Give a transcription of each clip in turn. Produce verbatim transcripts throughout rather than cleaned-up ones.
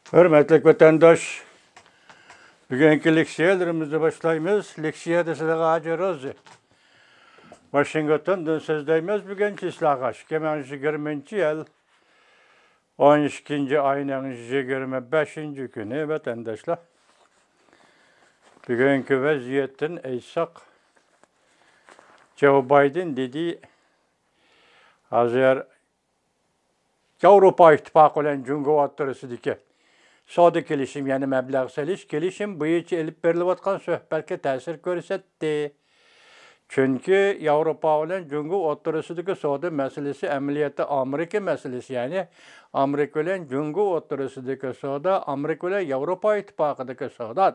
ھۆرمەتلىك ۋەتەنداش، بۈگۈنكى لېكسىيەلىرىمىزنى باشلايمىز. لېكسىيەدە سىلەرگە ھاجى روزى. ۋاشىنگتوندىن سۆزلەيمىز. بۈگۈن چىسلاغا ئىككى مىڭ يىگىرمىنچى يىل ئون ئىككىنچى ئاينىڭ يىگىرمە بەشىنچى كۈنى، ۋەتەنداشلار. بۈگۈنكى ۋەزىيەتتىن ئېيتساق، جو بايدېن دېدى، ھازىر ياۋروپا ئىتتىپاقى بىلەن جۇڭگو ئوتتۇرىسىدىكى سودا كېلىشىم، يەنى مەبلەغ سېلىش كېلىشىم بويىچە ئېلىپ بېرىلىۋاتقان سۆھبەتكە تەسىر كۆرسەتتى. چۈنكى ياۋروپا بىلەن جۇڭگو ئوتتۇرىسىدىكى سودا مەسىلىسى ئەمەلىيەتتە ئامېرىكا مەسىلىسى، يەنى ئامېرىكا بىلەن جۇڭگو ئوتتۇرىسىدىكى سودا، ئامېرىكا بىلەن ياۋروپا ئىتتىپاقىدىكى سودا.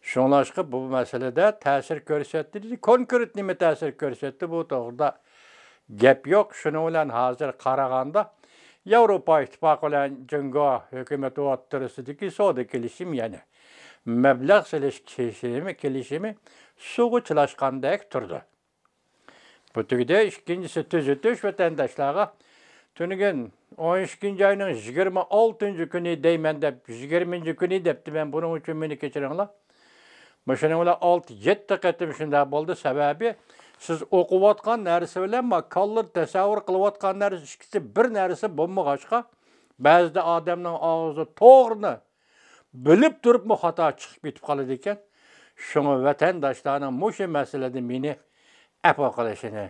شۇڭلاشقا بۇ مەسىلىدە تەسىر كۆرسەتتى دېدى. كونكرېت نېمە تەسىر كۆرسەتتى، بۇ توغرىدا گەپ يوق. شۇنىڭ بىلەن ھازىر قارىغاندا، ياۋروپا ئىتتىپاقى بىلەن جۇڭگو ھۆكۈمىتى ئوتتۇرىسىدىكى سودا كېلىشىمى، يەنى مەبلەغ سېلىش كېلىشىمى، كېلىشىمى سۇغا چىلاشقاندەك تۇرىدۇ. بۇ تۈگىدى. ئىككىنچىسى، تۈزىتىش ۋەتەنداشلارغا. تۈنۈگۈن ئون ئىككىنچى ئاينىڭ يىگىرمە ئالتىنچى كۈنى دەيمەن دەپ، يىگىرمىنچى كۈنى دەپتىمەن، بۇنىڭ ئۈچۈن مېنى كەچۈرۈڭلار. مۇشۇنىڭ بىلەن ئالتە، يەتتە قېتىم شۇنداق بولدى. سەۋەبى، سىز ئوقۇۋاتقان نەرسە بىلەن ما كاللا تەسەۋۋۇر قىلىۋاتقان نەرسە ئىككىسى بىر نەرسە بولمىغاچقا، بەزىدە ئادەمنىڭ ئاغزى توغرىنى بىلىپ تۇرۇپمۇ خاتا چىقىپ كېتىپ قالىدىكەن. شۇڭا ۋەتەنداشلارنىڭ مۇشۇ مەسىلىدە مېنى ئەپۇ قىلىشىنى،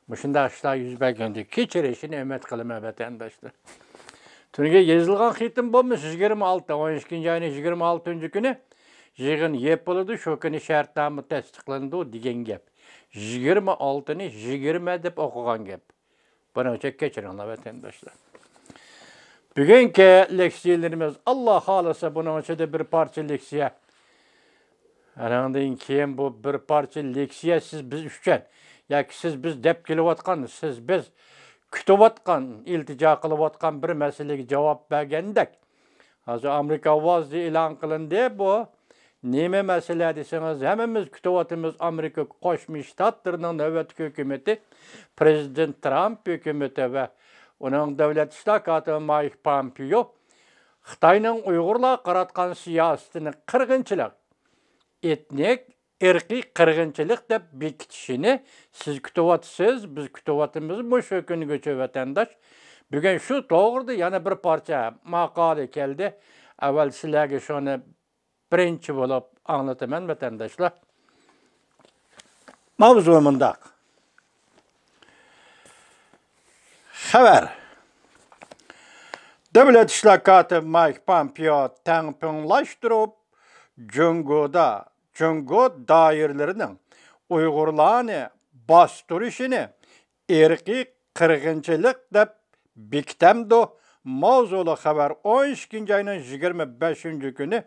مۇشۇنداق ئىشلار يۈز بەرگەندە كەچۈرۈشىنى ئۈمىد قىلىمەن، ۋەتەنداشلار. تۈنۈگۈن يېزىلغان خېتىم بولمىسا، يىگىرمە ئالتە، ئون ئىككىنچى ئاينىڭ يىگىرمە ئالتىنچى كۈنى يىغىن يېپىلىدۇ. شۇ كۈنى شەرتنامە تەستىقلىنىدۇ دېگەن گەپ. يىگىرمە ئالتىنى يىگىرمە دەپ ئوقۇغان گەپ. بۇنىڭ ئۈچۈن كەچۈرۈڭلار، ۋەتەنداشلار. بۈگۈنكى لېكسىيەلىرىمىز، ئاللا خالىسا، بۇنىڭ ئىچىدە بىر پارچە لېكسىيە. ئانىڭدىن كېيىن بۇ بىر پارچە لېكسىيە سىز بىز ئۈچۈن، ياكى سىز بىز دەپ كېلىۋاتقان، سىز بىز كۈتۈۋاتقان، ئىلتىجا قىلىۋاتقان بىر مەسىلىگە جاۋاب بەرگەندەك. ھازىر ئامېرىكا ئاۋازى ئېلان قىلىندى. بۇ نېمە مەسىلە دېسىڭىز، ھەممىمىز كۈتۈۋاتىمىز. ئامېرىكا قوشما شتاتلىرىنىڭ نۆۋەتتىكى ھۆكۈمىتى، پىرېزىدېنت ترامپ ھۆكۈمىتى ۋە ئۇنىڭ دۆلەت ئىشلار كاتىپى مايك پامپېئو خىتاينىڭ ئۇيغۇرلارغا قاراتقان سىياسىتىنى قىرغىنچىلىق، ئېتنىك، ئىرقىي قىرغىنچىلىق دەپ بېكىتىشىنى سىز كۈتۈۋاتىسىز، بىز كۈتۈۋاتىمىز مۇشۇ كۈنگىچە، ۋەتەنداش. بۈگۈن شۇ توغرىدا يەنە بىر پارچە ماقالە كەلدى. ئەۋۋەل سىلەرگە شۇنى بىرىنچى بولۇپ ئاڭلىتىمەن، ۋەتەنداشلار. ماۋزۇ مۇنداق. خەۋەر. دۆلەت ئىشلار كاتىپى مايك پامپېئو تەڭپۇڭلاشتۇرۇپ، جۇڭگودا، جۇڭگو دائىرىلىرىنىڭ ئۇيغۇرلارنى باستۇرۇشىنى ئىرقىي قىرغىنچىلىق دەپ بېكىتەمدۇ؟ ماۋزۇلۇق خەۋەر ئون ئىككىنچى ئاينىڭ يىگىرمە بەشىنچى كۈنى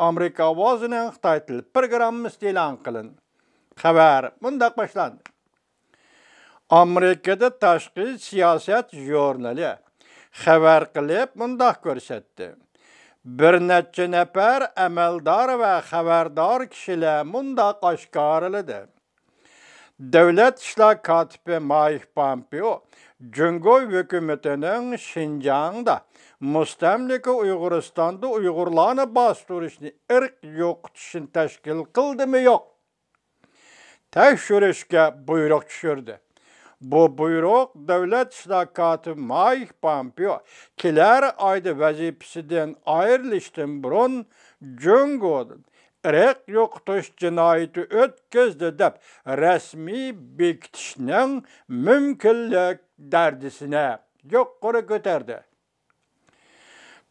ئامېرىكا ئاۋازىنىڭ خىتاي تىل پروگراممىسىدا ئېلان قىلىندى. خەۋەر مۇنداق باشلاندى. ئامېرىكىدا تاشقى سىياسەت ژۇرنىلى خەۋەر قىلىپ مۇنداق كۆرسەتتى. بىر نەچچە نەپەر ئەمەلدار ۋە خەۋەردار كىشىلەر مۇنداق ئاشكارىلىدى. دۆلەت ئىشلار كاتىپى مايك پامپېئو جۇڭگو ھۆكۈمىتىنىڭ شىنجاڭدا، مۇستەملىكە ئۇيغۇرىستاندا ئۇيغۇرلارنى باستۇرۇشنى، ئىرق يوقىتىشنى تەشكىل قىلدىمۇ يوق، تەكشۈرۈشكە بۇيرۇق چۈشۈردى. بۇ بۇيرۇق دۆلەت ئىشلار كاتىپى مايك پامپېئو كېلەر ئايدا ۋەزىپىسىدىن ئايرىلىشتىن بۇرۇن جۇڭگودىن ئىرق يوقىتىش جىنايىتى ئۆتكۈزدى دەپ رەسمىي بېكىتىشنىڭ مۇمكىنلىك دەرىجىسىنى يۇقىرى كۆتەردى.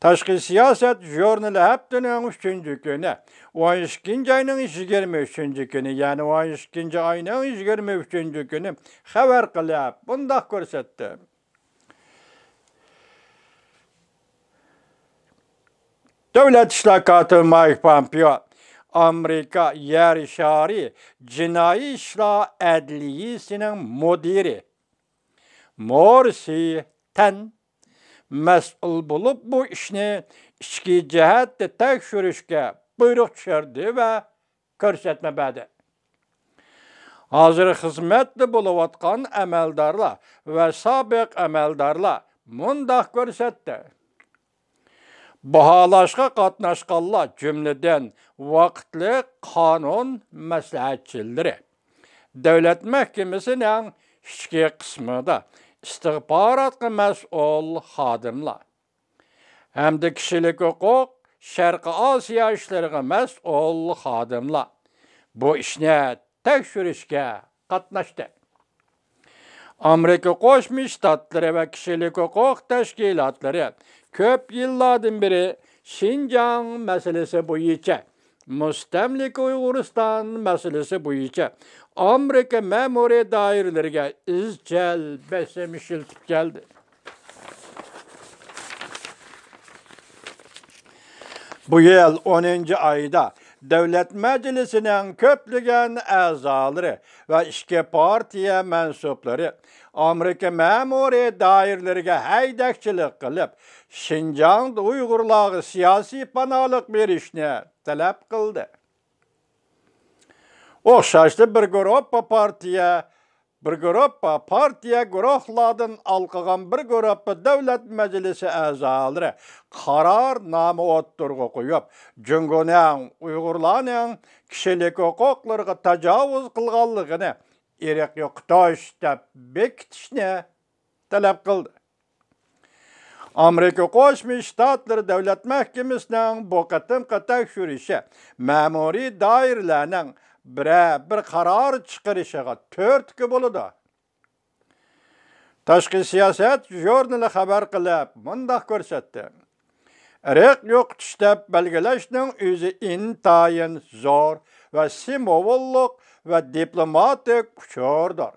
تاشقى سىياسەت ژۇرنىلى ھەپتىنىڭ ئۈچىنچى كۈنى، ئون ئىككىنچى ئاينىڭ يىگىرمە ئۈچىنچى كۈنى، يەنى ئون ئىككىنچى ئاينىڭ يىگىرمە ئۈچىنچى كۈنى خەۋەر قىلىپ، بۇنداق كۆرسەتتى. دۆلەت ئىشلار كاتىپى مايك پامپېئو ئامېرىكا يەر شارى جىنايى ئىشلار ئەدلىيىسىنىڭ مۇدىرى مورسى تەن مەسئۇل بولۇپ، بۇ ئىشنى ئىچكى جەھەتتە تەكشۈرۈشكە بۇيرۇق چۈشۈردى ۋە كۆرسەتمە بەردى. ھازىر خىزمەتتە بولۇۋاتقان ئەمەلدارلار ۋە سابىق ئەمەلدارلار مۇنداق كۆرسەتتى. باھالاشقا قاتناشقانلار، جۈملىدىن ۋاقىتلىق قانۇن مەسلىھەتچىلىرى، دۆلەت مەھكىمىسىنىڭ ئىچكى قىسمىدا ئىستىخباراتقا مەسئۇل خادىملار ھەمدە كىشىلىك ھوقۇق، شەرقىي ئاسىيا ئىشلىرىغا مەسئۇل خادىملار بۇ ئىشنى تەكشۈرۈشكە قاتناشتى. ئامېرىكا قوشما شتاتلىرى ۋە كىشىلىك ھوقۇق تەشكىلاتلىرى كۆپ يىللاردىن بېرى شىنجاڭ مەسىلىسى بويىچە، مۇستەملىكە ئۇيغۇرىستان مەسىلىسى بويىچە ئامېرىكا مەمۇرىي دائىرىلىرىگە ئىزچىل بېسىم ئىشلىتىپ كەلدى. بۇ يىل ئونىنچى ئايدا دۆلەت مەجلىسىنىڭ كۆپلىگەن ئەزالىرى ۋە ئىككى پارتىيە مەنسۇپلىرى ئامېرىكا مەمۇرىي دائىرىلىرىگە ھەيدەكچىلىك قىلىپ، شىنجاڭدا ئۇيغۇرلارغا سىياسىي پاناھلىق بېرىشنى تەلەپ قىلدى. ئوخشاشلا بىر گۇرۇپپا پارتىيە بىر گۇرۇپپا پارتىيە گۇرۇھلاردىن ھالقىغان بىر گۇرۇپپا دۆلەت مەجلىسى ئەزالىرى قارارنامە ئوتتۇرىغا قويۇپ، جۇڭگونىڭ ئۇيغۇرلارنىڭ كىشىلىك ھوقۇقلىرىغا تاجاۋۇز قىلغانلىقىنى ئىرق يوقىتىش دەپ بېكىتىشنى تەلەپ قىلدى. ئامېرىكا قوشما شتاتلىرى دۆلەت مەھكىمىسىنىڭ بۇ قېتىمقى تەكشۈرۈشى مەمۇرىي دائىرىلەرنىڭ بىرەر بىر قارار چىقىرىشىغا تۈرتكە بولىدۇ. تاشقى سىياسەت ژۇرنىلى خەۋەر قىلىپ مۇنداق كۆرسەتتى: ئىرق يوقىتىش دەپ بەلگىلەشنىڭ ئۆزى ئىنتايىن زور ۋە سىمۋوللۇق ۋە دىپلوماتىك ئۇچۇردۇر.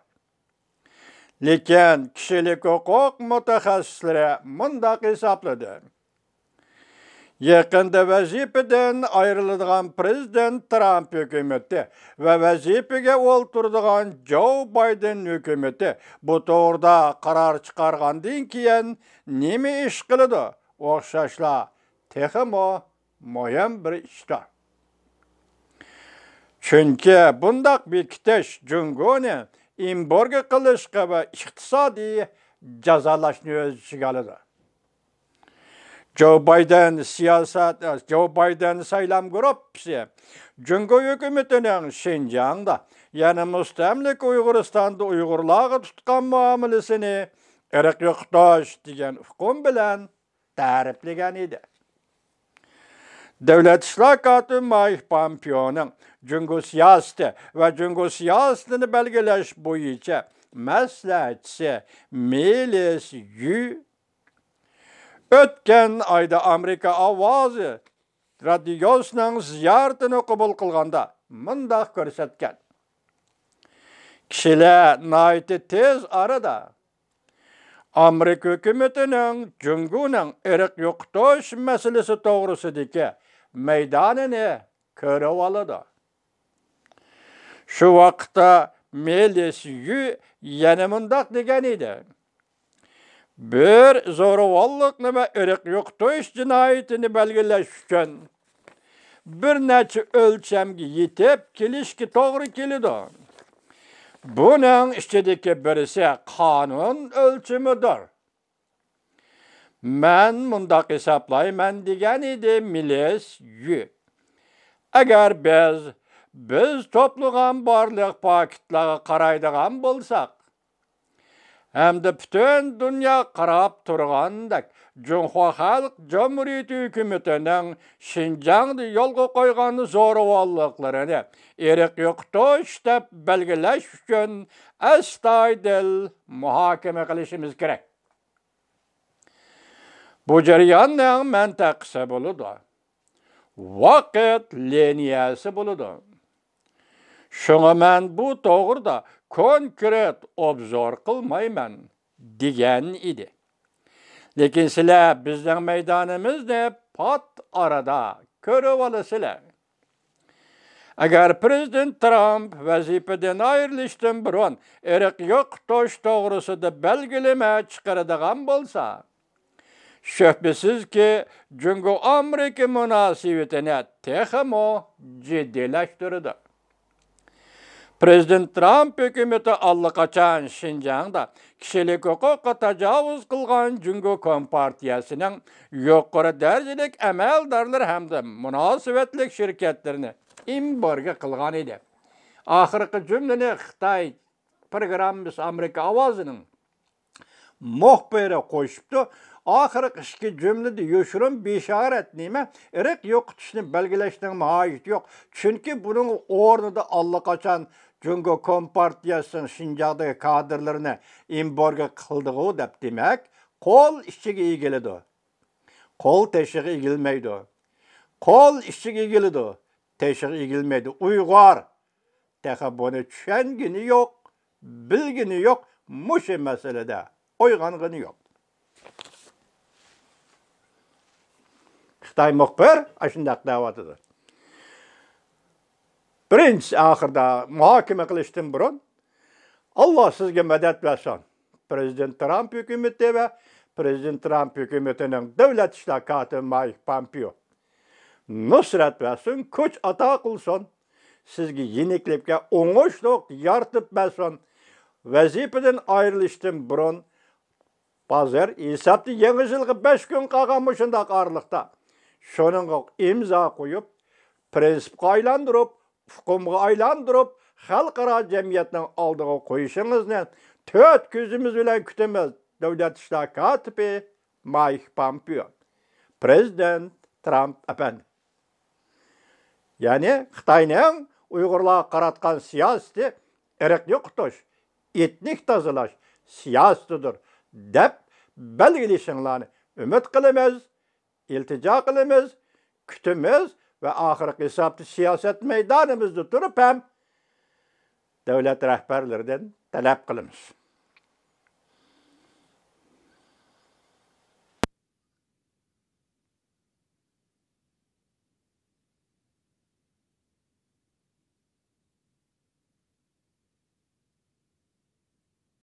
لېكىن كىشىلىك ھوقۇق مۇتەخەسسىسلىرى مۇنداق ھېسابلىدى: يېقىندا ۋەزىپىدىن ئايرىلىدىغان پىرېزىدېنت ترامپ ھۆكۈمىتى ۋە ۋەزىپىگە ئولتۇرىدىغان جو بايدېن ھۆكۈمىتى بۇ توغرىدا قارار چىقارغاندىن كېيىن نېمە ئىش قىلىدۇ؟ ئوخشاشلا تېخىمۇ مۇھىم بىر ئىشتا. چۈنكى بۇنداق بېكىتىش جۇڭگونى ئېمبارگو قىلىشقا ۋە ئىقتىسادىي جازالاشنى ئۆز ئىچىگە ئالىدۇ. جو بايدېن سىياسەت، جو بايدېن سايلام گۇرۇپپىسى جۇڭگو ھۆكۈمىتىنىڭ شىنجاڭدا، يەنى مۇستەملىكە ئۇيغۇرىستاندا ئۇيغۇرلارغا تۇتقان مۇئامىلىسىنى ئىرق يوقىتىش دېگەن ئۇقۇم بىلەن تەرىپلىگەن ئىدى. دۆلەت ئىشلار كاتىپى مايك پامپېئونىڭ جۇڭگو سىياسىتى ۋە جۇڭگو سىياسىتىنى بەلگىلەش بويىچە مەسلىھەتچىسى مېلىس يۈ ئۆتكەن ئايدا ئامېرىكا ئاۋازى رادىيوسىنىڭ زىيارىتىنى قوبۇل قىلغاندا مۇنداق كۆرسەتكەن: كىشىلەر ناھايىتى تېز ئارىدا ئامېرىكا ھۆكۈمىتىنىڭ جۇڭگونىڭ ئىرق يوقىتىش مەسىلىسى توغرىسىدىكى مەيدانىنى كۆرۈۋالىدۇ. شۇ ۋاقىتتا مېلىس يۈ يەنە مۇنداق دېگەن ئىدى: بىر زورىۋاللىقنى ۋە ئىرق يوقىتىش جىنايىتىنى بەلگىلەش ئۈچۈن بىر نەچچە ئۆلچەمگە يېتىپ كېلىشكە توغرا كېلىدۇ. بۇنىڭ ئىچىدىكى بىرسى قانۇن ئۆلچىمىدۇر. مەن مۇنداق ھېسابلايمەن، دېگەن ئىدى مېلىس يۈ. ئەگەر بىز، بىز توپلىغان بارلىق پاكىتلارغا قارايدىغان بولساق، ھەمدە پۈتۈن دۇنيا قاراپ تۇرغاندەك، جۇڭخۇا خەلق جۇمھۇرىيىتى ھۆكۈمىتىنىڭ شىنجاڭدا يولغا قويغان زورىۋاللىقلىرىنى ئىرق يوقىتىش دەپ بەلگىلەش ئۈچۈن ئەستايىدىل مۇھاكىمە قىلىشىمىز كېرەك. بۇ جەرياننىڭ مەنتىقىسى بولىدۇ، ۋاقىت لىنىيەسى بولىدۇ. شۇڭا مەن بۇ توغرىدا كونكرېت ئوبزور قىلمايمەن، دېگەن ئىدى. لېكىن سىلەر بىزنىڭ مەيدانىمىزنى پات ئارىدا كۆرۈۋالىسىلەر. ئەگەر پىرېزىدېنت ترامپ ۋەزىپىدىن ئايرىلىشتىن بۇرۇن ئىرق يوقىتىش توغرىسىدا بەلگىلىمە چىقىرىدىغان بولسا، شۈبھىسىزكى، جۇڭگو ئامېرىكا مۇناسىۋىتىنى تېخىمۇ جىددىيلەشتۈرىدۇ. پرېزىدېنت ترامپ ھۆكۈمىتى ئاللىقاچان شىنجاڭدا كىشىلىك ھوقۇققا تاجاۋۇز قىلغان جۇڭگو كومپارتىيەسىنىڭ يۇقىرى دەرىجىلىك ئەمەلدارلىرى ھەمدە مۇناسىۋەتلىك شىركەتلىرىنى ئېمبارگو قىلغان ئىدى. ئاخىرقى جۈملىنى خىتاي پروگراممىسى ئامېرىكا ئاۋازىنىڭ مۇخبىرى قوشۇپتۇ. ئاخىرقى ئىككى جۈملىدە يوشۇرۇن بېشارەت نېمە؟ ئىرق يوقىتىشنى بەلگىلەشنىڭ ھاجىتى يوق. چۈنكى بۇنىڭ ئورنىدا ئاللىقاچان جۇڭگو كومپارتىيەسىنىڭ شىنجاڭدىكى كادىرلىرىنى ئېمبارگو قىلدىغۇ دەپ دېمەك، قول ئىچىگە ئېگىلىدۇ. قول تېشىغا ئېگىلمەيدۇ. قول ئىچىگە ئېگىلىدۇ. تېشىغا ئېگىلمەيدۇ. ئۇيغۇر تېخى بۇنى چۈشەنگىنى يوق، بىلگىنى يوق، مۇشۇ مەسىلىدە ئويغانغىنى يوق. خىتاي مۇخبىر ئاشۇنداق دەۋاتىدۇ. بىرىنچىسى، ئاخىرىدا مۇھاكىمە قىلىشتىن بۇرۇن، ئاللا سىزگە مەدەت بەرسۇن. پرېزىدېنت ترامپ ھۆكۈمىتى ۋە پرېزىدېنت ترامپ ھۆكۈمىتىنىڭ دۆلەت ئىشلار كاتىپى مايك پامپېئو نۇسرەت بەرسۇن، كۈچ ئاتا قىلسۇن. سىزگە يېنىكلىككە ئوڭۇشلۇق يارىتىپ بەرسۇن. ۋەزىپىدىن ئايرىلىشتىن بۇرۇن، ھازىر ھېسابتا يېڭى يىلغا بەش كۈن قالغان مۇشۇنداق ئارىلىقتا، شۇنىڭغا ئىمزا قويۇپ، پرىنسىپقا ئايلاندۇرۇپ، ئۇقۇمغا ئايلاندۇرۇپ، خەلقئارا جەمئىيەتنىڭ ئالدىغا قويۇشىڭىزنى تۆت كۆزىمىز بىلەن كۈتىمىز، دۆلەت ئىشلار كاتىپى مايك پامپېئو. پرېزىدېنت ترامپ ئەپەندى. يەنى خىتاينىڭ ئۇيغۇرلارغا قاراتقان سىياسىتى ئىرق يوقىتىش، ئېتنىك تازىلاش سىياسىتىدۇر، دەپ بەلگىلىشىڭلارنى ئۈمىد قىلىمىز، ئىلتىجا قىلىمىز، كۈتىمىز ۋە ئاخىرقى ھېسابتا سىياسەت مەيدانىمىزدا تۇرۇپ ھەم دۆلەت رەھبەرلىرىدىن تەلەپ قىلىمىز.